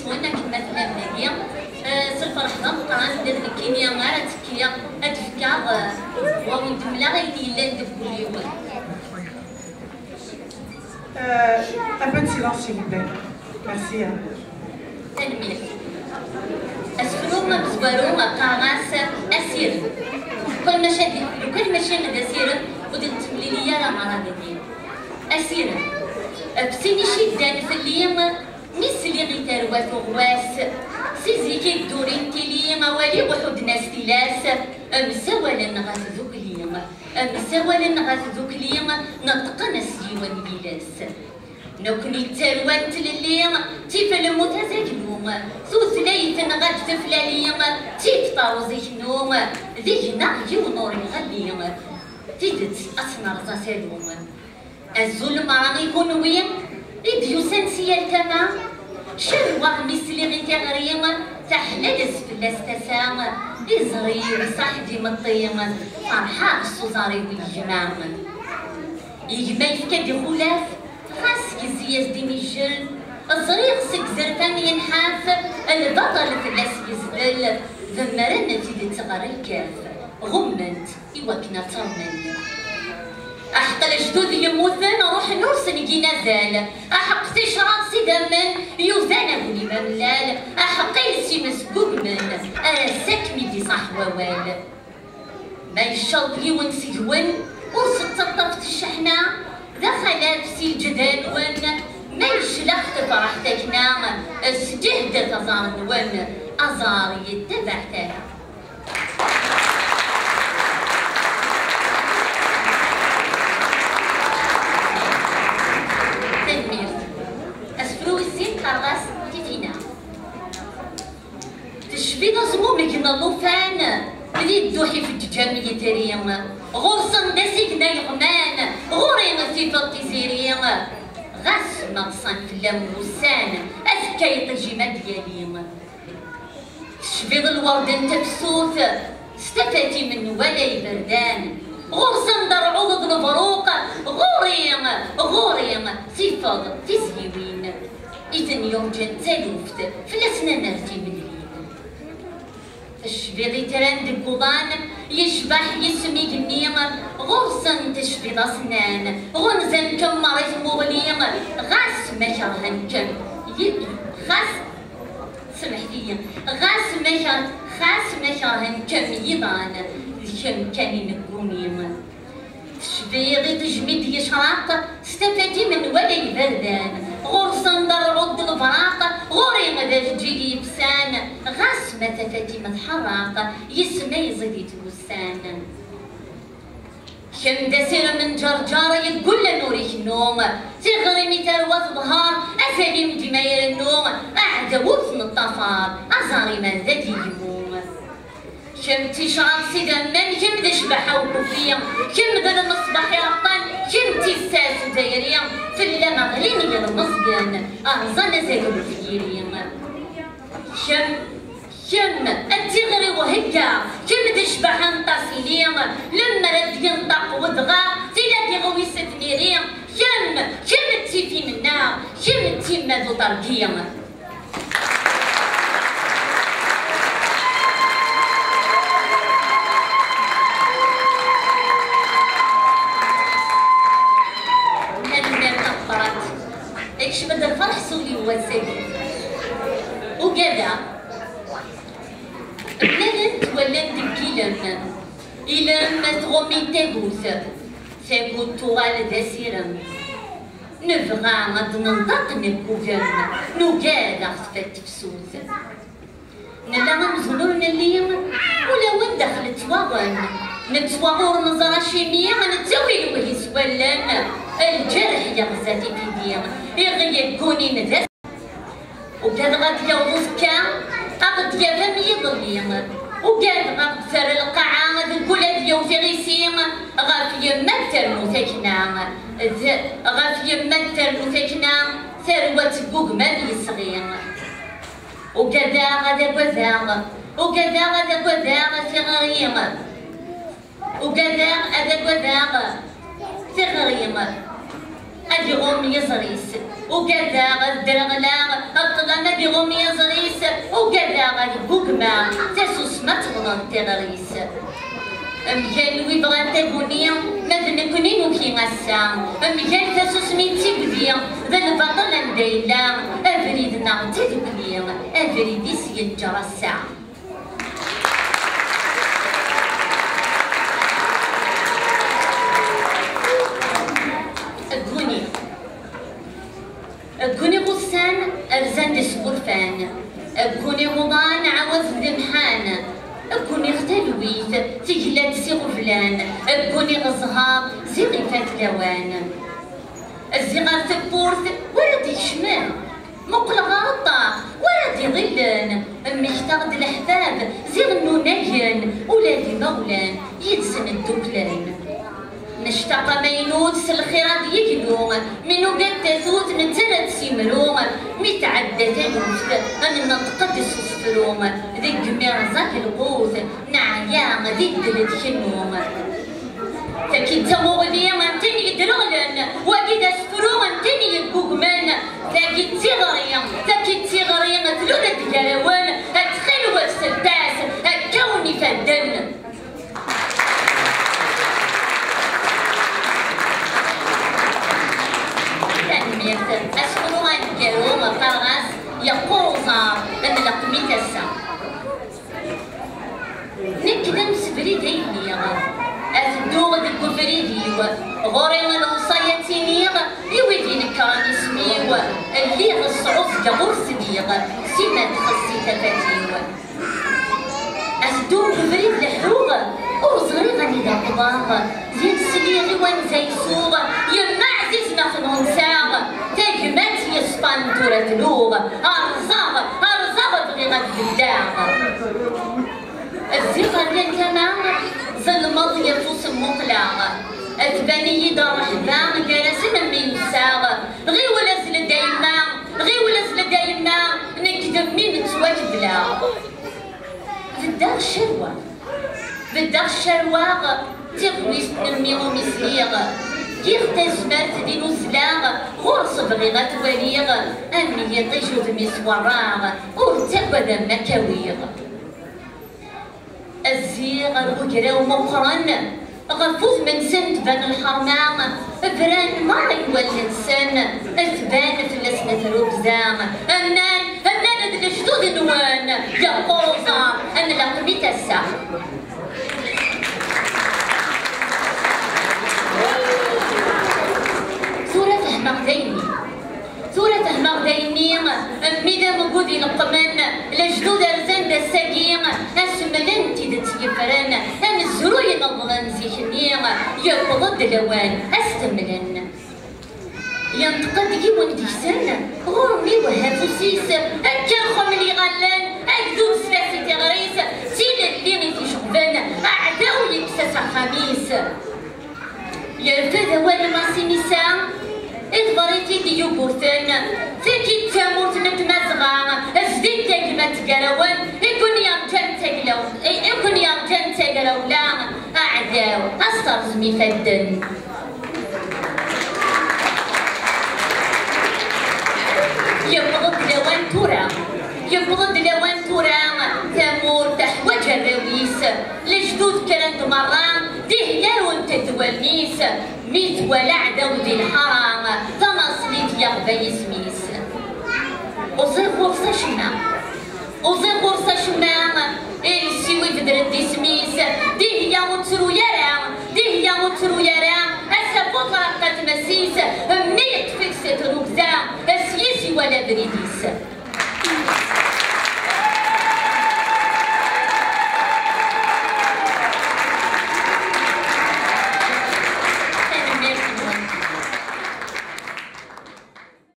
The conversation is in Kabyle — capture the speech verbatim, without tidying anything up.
Wen akken ma tellam dagi, eh, s lferḥ d ameqqran, ula d nekkini ara ttekkiɣ ad d-fkeɣ, eh, wa wen-d-mleɣ ayen yellan deg wul-iw. Euh, un peu de silence, s'il vous plaît. Merci, hein. Tanemmirt. Asefru amezwaru qqareɣ-as asirem. Lukan maca d, lukan maca d asirem, ur d-nettemlili ara merra dagi. Asirem. Ɣef sin iciddan fell-i, mi sliɣ i tarwa tuɣwas, si zik i d-turin tili, awal-iw ḥudden-as tilas, msawalen ɣer tdukli, msawalen ɣer tdukli, neṭqen s yiwen yiles. Nekkni d tarwa n tlelli, tif lmut azaglu, tutlayt-nneɣ ad teflali, tif taruẓ iknu, deg-neɣ yiwen ur iɣelli, tidet ad tt-nerẓ asalu. Azul meṛṛa i kunwi i d-yusan si yal tama, cerweɣ mi sliɣ i tiɣri, taḥlales fell-as tasa, iẓri-w iṣaḥ d imeṭṭi, ferḥeɣ s uẓar-iw n gma. I gma yefka-d ixulaf, ɣas yezzi-yas-d imijel, ẓriɣ seg zerfan yenḥaf, lbaṭel fell-as yezdel, demmren tidet ɣer lkaf, ɣummen-t i wakken ad tt-rmen. Aḥeqq lejdud yemmuten ruḥen ur sen-gin azal, aḥeqq ticraḍ s idammen yuzan aglim amellal, aḥeqq iles-im sgugmen ar ass-a kem-id-iṣaḥ wawal. Ma yecceḍ yiwen seg-wen ur s-tettaṭṭafet cceḥna, d axalaf si lǧeda-nwen, ma yeclex tefreḥ takna, sǧehdet aẓar-nwen, aẓar yettabaɛ tara. Tanemmirt. Asefru wis sin qqareɣ-as Titina. Tecbiḍ azmumeg n llufan, di dduḥ ifeǧǧam yetri. Ɣur-sen d asigna yeɣman, ɣur-i tifeḍ tiziri. Ɣas ma ḍsan fell-am wussan, azekka iṭij-im ad d-yali. Tecbiḍ lwerd n tefsut, s tafat-im nwala iberdan. Ɣur-sen d rrɛuḍ d lebruq, ɣur-i, ɣur-i, tifeḍ tizyiwin i ten-yurǧan d taluft, fell-asen ad nerr timellin. Tecbiḍ itran deg uḍan, yecbeḥ yisem igenni, ɣur-sen tecbiḍ asnan, ɣunzan-kem merra i tmuɣli, ɣas ma kerhen-kem, yi-, ɣas, semḥet-iyi, ɣas ma ker-, ɣas ma kerhen-kem yiḍan, d kemm kan i negguni. Tecbiḍ iṭij mi d-yecraq, s tafat-im nwala iberdan. Ɣur-sen d rrɛuḍ d lebraq, ɣur-i d ajeǧǧig yefsan. Ɣas ma tafat-im tḥerraq, yis-m ay ẓidit wussan. Kemm d asirem n Ǧerǧer yeggullen ur ikennu. Tiɣri mi terwa teḍher, azal-im dima irennu. Aɛdaw ur t-neṭṭafar, aẓar-im ad d-yegmu. Kemm d ticraḍ s idammen, kemm d ccbaḥa ukufi, kemm d lmeṣbaḥ ireqqen, kemm d tissas n tayri, fell-am ɣlin yilmeẓyen, rẓan azaglu f yiri. Kemm, kemm, a tiɣri uhegga, kemm d ccbaḥa n ṭasili, lemmer ad d-yenṭeq wedɣa, tila d iɣwis tniri, kemm, kemm d tifi-m-nneɣ, kemm d timma d uṭergi. Tanemmirt tameqqrant. Ikcem-d lferḥ s ul-iw wass-agi. Ugadeɣ. Mlalent wallen deg yilem. Ilem tɣummi tagut. Tagut tuɣal d asirem. Nebɣa ad d-nenṭeq neggugem, nugad ad ɣ-tfat tefsut. Nella amzun ur nelli, ulawen daxel ttwaɣen. Nettwaɣ ur neẓra acimi, nettawi lewhi s wallen, lǧerḥ yeɣza tifidi, iɣ yeggunin d as-, ugadeɣ ad yaweḍ uzekka, ad ɣ-d-yaf am yiḍelli. Ugadeɣ ad ɣ-d-terr lqaɛa deg ula d yiwet iɣisi, ɣef yemma ad ternu takna, d, ɣef yemma ad ternu takna, tarwa teggugem ad yesɣi. Ugadeɣ ad agadeɣ, ugadeɣ ad agadeɣ tiɣri. Ugadeɣ ad agadeɣ tiɣri. Ad iɣum yiẓri-s. Ugadeɣ ad dreɣleɣ ṭṭlam ad iɣum yiẓri. Deg ugma, tasusma tebḍen tiɣri-s. Mgal wi bɣan taguni, ma d nekni nuki ass-a. Mgal tasusmi d tigdi, d lbaṭel anda yella, abrid-nneɣ d tadukli, abrid-is yenǧer ass-a. Gguni. Gguni ussan rzan-d isqurfan, gguni uḍan ɛawazen d imḥan, gguni talwit tegla-d s iɣeblan, gguni zzher ziɣ ifat lawan. Zziɣ ar tewwurt wara d-ikecmen, muqleɣ ɣer ṭṭaq wara d-iḍillen, mmektaɣ-d leḥbab ziɣ nnunagen, ula d imawlan yid-sen dduklen. Nectaq amaynut s lxir ad yeglu, mi nugad tatut nettarra-tt s imru, mi tɛedda taluft nenṭeq-d s usefru, deg mi rẓag lqut neɛya di ddel d kennu. Tagi d tamuɣli n tin yedreɣlen, wagi d asefru n tin yeggugmen. Tagi d tiɣri, tagi d tiɣri tlul-d gar-awen, ttxil-wen sellet-as akka wen ifadden. Tanemmirt. Asefru aneggaru qqareɣ-as Yeqqur uẓar n leqmit ass-a. Nekk d amsebrid ay lliɣ, ad dduɣ deg ubrid-iw, ɣur-i lewṣaya ttiniɣ i wid inekkren isem-iw, lliɣ sɛuẓẓgeɣ ur sliɣ, sima txessi tafat-iw. Ad dduɣ deg ubrid leḥḥuɣ, ur ẓriɣ anida wwḍeɣ. Zik sliɣ i wanza yesuɣ, yemma ɛziz ma xnunsaɣ. Tagmat yeṣfan tura tluɣ. Rẓeɣ, rẓeɣ, bɣiɣ ad beddeɣ. Ziɣ rran tama, zelmeḍ yerfus mmuqleɣ. Tban-iyi-d rrehba gar-asen myussaɣ. Ɣiwel azl-d a yemma, ɣiwel azl-d a yemma, nekk d mmi nettwakebleɣ. Beddeɣ ccerweɣ, beddeɣ ccerweɣ, tiɣmist n mmi umi sliɣ. Giɣ tazmert din uzzleɣ, ɣur-s bɣiɣ ad t-waliɣ, am yiṭij udem-is werraɣ, ur ttagad am akka wiɣ. Zziɣ ar ugraw meqqren, ɣef udem-nsen tban lḥerma, bran merra i wallen-nsen, tban fell-asen trugza. Nnan, nnan d lejdud-nwen, yeqqur uẓar, nlaqem-it ass-a. Tura fehmeɣ dayen. Tura fehmeɣ dayenni, mmi d amgud ileqqmen, lejdud rzan-d ass-agi, asmel n tidet yeffren, amezruy ineḍlen zik-nni, yewweḍ-d lawan ad s-temlen. Yenṭeq-d yiwen deg-sen, ɣur-m iwehha afus-is, akka rxumen iɣallen, agdud s fas i tiɣri-s, d tilelli i t-iceɣben, aɛdaw yekkes-as axxam-is. Yerfed awal Masinisa, iḍfer-it-id i Yugurten. Tagi d tamurt n Tmazɣa, zdid tagmat gar-awen, i ken-yerǧan d taglaw-, i, i ken-yerǧan d tagrawla, aɛdaw, ad s-terẓem ifadden. Yewweḍ-d lawan tura. Yewweḍ-d lawan tura, tamurt teḥwaǧ arraw-is. Lejdud kkren-d merra, dihya runt-d wallen-is. Mi twala aɛdaw di lḥara, tamaṣlit yeɣba yisem-is. Uẓiɣ ɣur-s acemma. Uẓiɣ ɣur-s acemma, iles-iw ibder-d isem-is. Dihya ur ttru ara, dihya ur ttru ara, asafu ṭraqqa tmes-is. Mmi yeṭṭef-it s trugza, s yis iwala abrid-is.